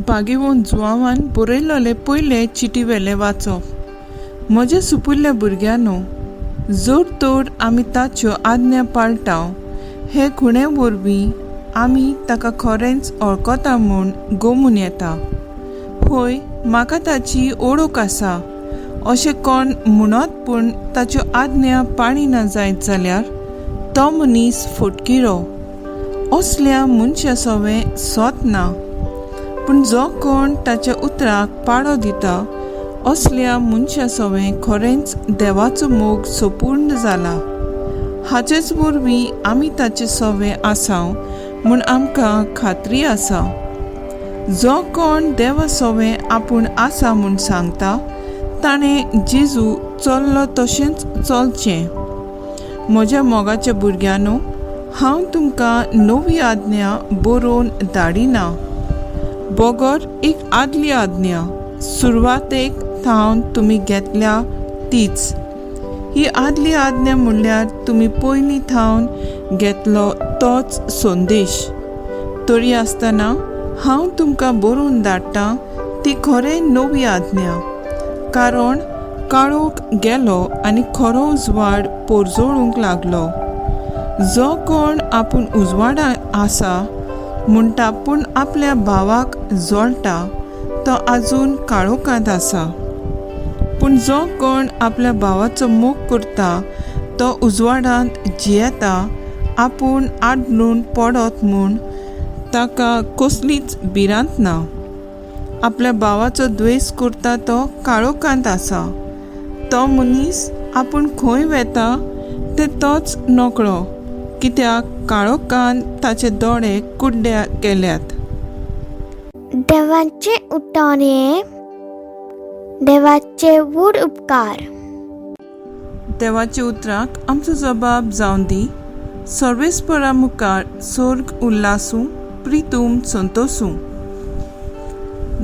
भागेवंत जुआंवान बरयलोले पयले चिटीवेलें वाचप. म्हज्या सुपुल्ल्या भुरग्यांनो, जर तर आमी ताच्यो आज्ञा पाळटा, हे खुणे वरवीं आमी ताका खरेंच वळखता म्हूण गोमून येता. हय, म्हाका ताची ओळख आसा अशें कोण म्हणत पूण ताच्यो आज्ञा पाळिना जायत जाल्यार तो मनीस फटकिरो. असल्या मनशा सवें सोत ना. पूण जो कोण ताच्या उतराक पाळो दिता, असल्या मनशा सवें खरेंच देवाचो मोग संपूर्ण जाला. हाचेच वरवीं आमी ताचे सवे आसा म्हूण आमकां खात्री आसा. जो कोण देवा सवें आपूण आसा म्हूण सांगता, ताणें जेजू चल्लो तशेंच चलचें. म्हज्या मोगाच्या भुरग्यांनो, हांव तुमकां नवी आज्ञा बरोवन धाडिना, बगर एक आदली आज्ञा सुरवातेक थावन तुमी घेतल्या तीच. ही आदली आज्ञा म्हणल्यार तुमी पयलीं थावन घेतलो तोच संदेश. तरी आसतना हांव तुमकां बरोवन धाडटा ती खरें नवी आज्ञा, कारण काळोख गेलो आनी खरो उजवाड पोरजोळूंक लागलो. जो कोण आपूण उजवाडा आसा म्हणटा पूण आपल्या भावाक जळटा, तो आजून काळोखांत आसा. पूण जो कोण आपल्या भावाचो मोग करता, तो उजवाडांत जियेता. आपूण आडलून पडत म्हूण ताका कसलीच भिरांत ना. आपल्या भावाचो द्वेस करता तो काळोखांत आसा. तो मनीस आपूण खंय वेता तें तोच नकळो, कित्याक काळोखान ताचे दोळे कुड्ड्या केल्यात. देवाचे उतर हें देवाचे व्हड उपकार. देवाच्या उतराक आमचो जबाब जावन दी. सर्वेस्परा मुखार सोर्ग उल्लासूं, प्रितूम संतोसूं.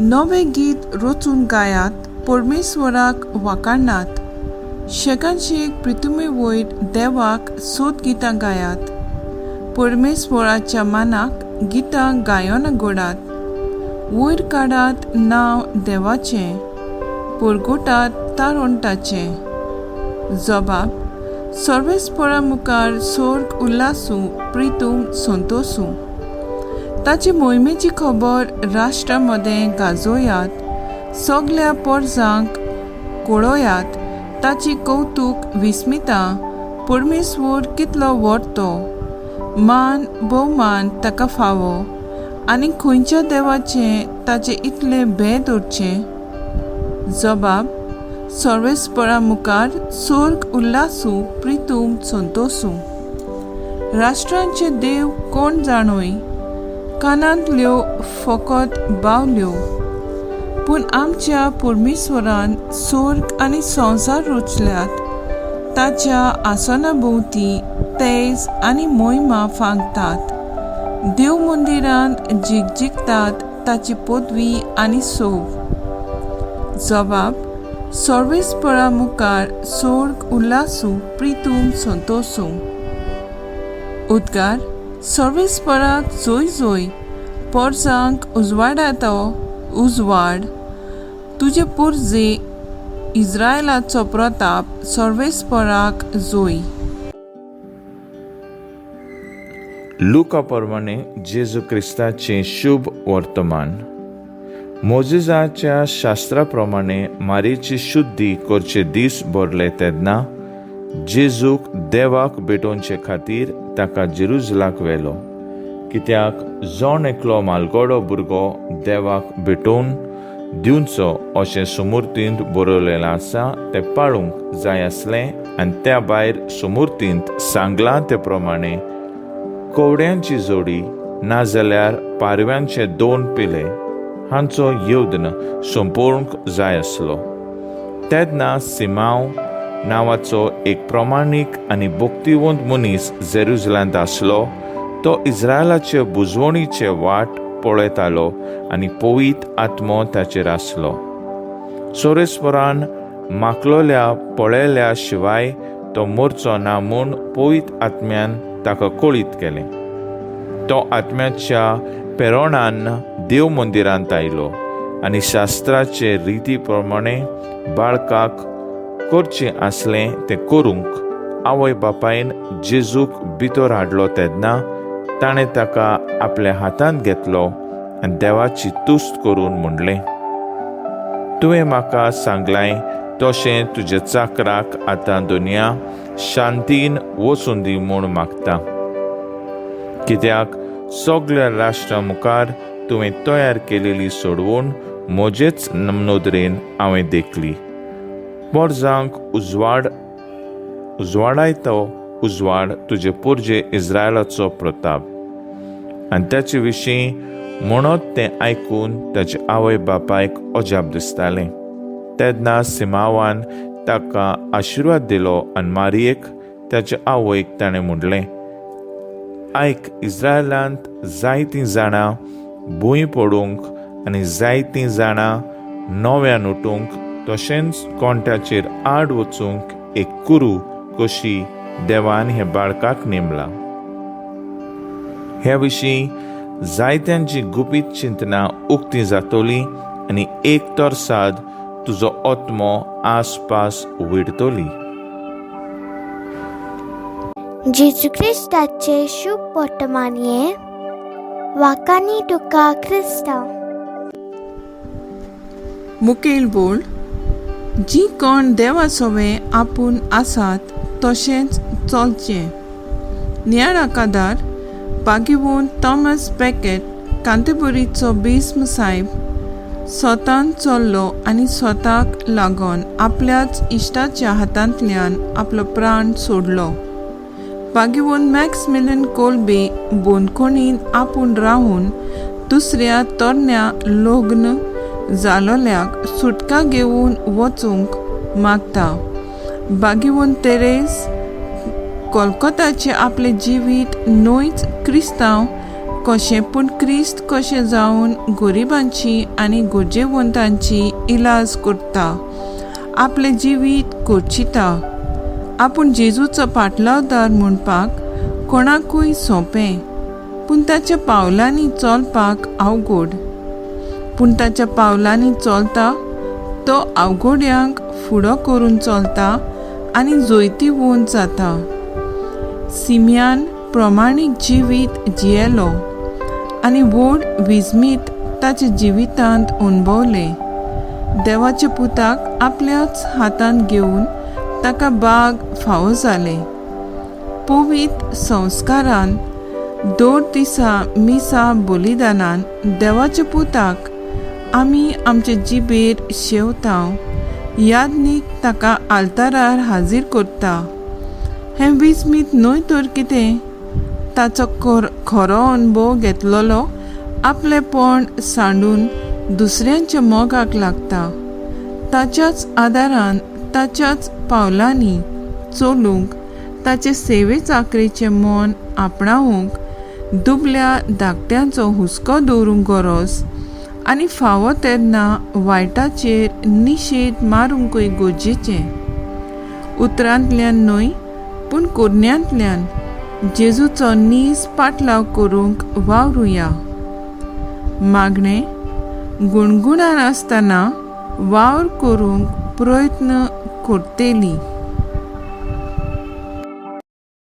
नवें गीत रचून गायात, परमेश्वराक वाखाणात. शेकानशेक प्रितुमे वयर देवाक सोद गितां गायात. परमेश्वराच्या मानाक गितां गायना घडात. वयर काडात नांव देवाचें, परगटात तारणटाचें. जबाब: सर्वेस्परा मुखार सोर्ग उल्लासूं, प्रितूम संतोसूं. ताची मोहिमेची खबर राष्ट्रा मदें गाजोयात, सगल्या पोरजांक कळोयात ताची कौतूक विस्मिता. परमेश्वर कितलो व्हड तो, मान भोवमान ताका फावो. आनी खंयच्या देवाचें ताचें इतलें भें दवरचें? जबाब: सर्वेस्परा मुखार सोर्ग उल्लासूं, प्रितूम संतोसूं. राष्ट्रांचे देव कोण जाणूय, कानांतल्यो फकत बावल्यो. पूण आमच्या परमेश्वरान सोर्ग आनी संवसार रचल्यात. ताच्या आसना भोंवती तेज आनी मोहिमा फांकतात. देव मंदिरांत झिगझिगतात ताची पदवी आनी सोब. जबाब: सर्वेस्परा मुखार सोर्ग उल्लासूं, प्रितूम संतोसूं. उद्गार: सर्वेस्पराक जोय जोय, पोरजांक उजवाडा तो उजवाड. तुजे पुर्जे इस्रायलाचो प्रताप, सर्वेस्पराक जोय. लुका प्रमाणे जेजू क्रिस्ताचें शुभ वर्तमान. मोजेजाच्या शास्त्रा प्रमाणे मारीची शुद्धी करचे दीस भरले तेन्ना जेजूक देवाक भेटोवचे खातीर ताका जेरुजलाक व्हेलो, कित्याक जण एकलो मालगडो भुरगो देवाक भेटोवन दिवचो अशें सुमुर्तींत बरयलेलें आसा तें पाळूंक जाय आसलें. आनी त्या भायर सुमुर्तींत सांगलां ते प्रमाणे कवड्यांची जोडी नाजाल्यार पारव्यांचे दोन पिले हांचो यत्न सोंपोवंक जाय आसलो. तेन्ना सिमांव नांवाचो एक प्रमाणीक आनी भक्तिवंत मनीस जेरुजलांत आसलो. तो इस्रायलाचे बुजवणीचे वाट पळयतालो आनी पवीत आत्मो ताचेर आसलो. सोरेस्वरान माकलोल्या पळयल्या शिवाय तो मरचो ना म्हूण पवीत आत्म्यान ताका कळीत केलें. तो आत्म्याच्या पेरोणान देव मंदिरांत आयलो आनी शास्त्राचे रिती प्रमाणे बाळकाक करचें आसलें तें करूंक आवय बापायन जेजूक भितर हाडलो तेन्ना ताणें ताका आपल्या हातांत घेतलो आनी देवाची तुस्त करून म्हणलें, तुवें म्हाका सांगलाय तशें तुज्या चाकराक आतां दुनिया शांतीन वचून दी म्हूण मागता, कित्याक सगळ्या राष्ट्रां मुखार तुवें तयार केलेली सोडवून म्हजेच नदरेन हांवें देखली. पोरजांक उजवाड उजवाडायतो उजवाड तुजे पोरजे इस्रायलाचो प्रताप. आनी ताचे विशीं म्हणत तें आयकून ताचे आवय बापायक अजाप दिसतालें. तेन्ना सिमावान ताका आशिर्वाद दिलो आनी मारयेक ताचे आवयक ताणें म्हणलें, आयक, इस्रायलांत जायतीं जाणां भूंय पडूंक आनी जायतीं जाणां नव्यान उठूंक तशेंच कोणत्याचेर आड वचूंक एक कुरू कशी देवान हे बाळकाक नेमला. हे विशीं जायत्यांची गुपीत चिंतना उक्ती जातली आनी एक तरसाद तुजो आत्मो आसपास विडतली. जेजू क्रिस्ताचे शुभ वर्तमान हें वाकानी तुका क्रिस्तांव. मुखेल बोल जी कोण देवा सवें आपूण आसात तशेंच चलचें. नियाळ कादार बागीवून थॉमस बेकेट कांतेबुरीचो भीस्म साहेब स्वतान चल्लो आनी स्वताक लागून आपल्याच इश्टाच्या हातांतल्यान आपलो प्राण सोडलो. बागीवून मॅक्स मिलन कोलबे बोनकोणीन आपूण रावून दुसऱ्या तरण्या लग्न जालोल्याक सुटका घेवन वचूंक मागता. बागीवून तेरेस कोलकोताचें आपलें जिवीत न्हयच क्रिस्तांव कशें पूण क्रिस्त कशें जावन गरिबांची आनी गरजेवंतांची इलाज करता, आपलें जिवीत करचिता. आपूण जेजूचो पाटलावदार म्हणपाक कोणाकूय सोंपें, पूण ताच्या पावलांनी चलपाक अवघड. पूण ताच्या पावलांनी चलता तो अवघड्यांक फुडो करून चलता आनी जैतिवंत जाता. सिम्यान प्रमाणीक जिवीत जियेलो आनी व्हड विजमीत ताच्या जिवितांत अणभवलें. देवाच्या पुताक आपल्याच हातांत घेवन ताका बाग फावो जालें. पवित्र संस्कारान दर दिसा मिसा बलिदानान देवाच्या पुताक आमी आमचे जिबेर शेवता, यादनीक ताका आल्तारार हाजीर करता. हें विस्मीत न्हय तर कितें? ताचो खरो अणभव घेतलेलो आपलेपण सांडून दुसऱ्यांच्या मोगाक लागता. ताच्याच आदारान ताच्याच पावलांनी चलूंक, ताचे सेवे चाकरेचें मन आपणावंक, दुबल्या धाकट्यांचो हुस्को दवरूंक गरज आनी फावो तेन्ना वायटाचेर निशेध मारूंकय गरजेचें. उतरांतल्यान न्हय पूण कोरण्यांतल्यान जेजूचो नीज पाटलाव करूंक वावरुया. मागणें गुणगुणान आसतना वावर करूंक प्रयत्न करतली.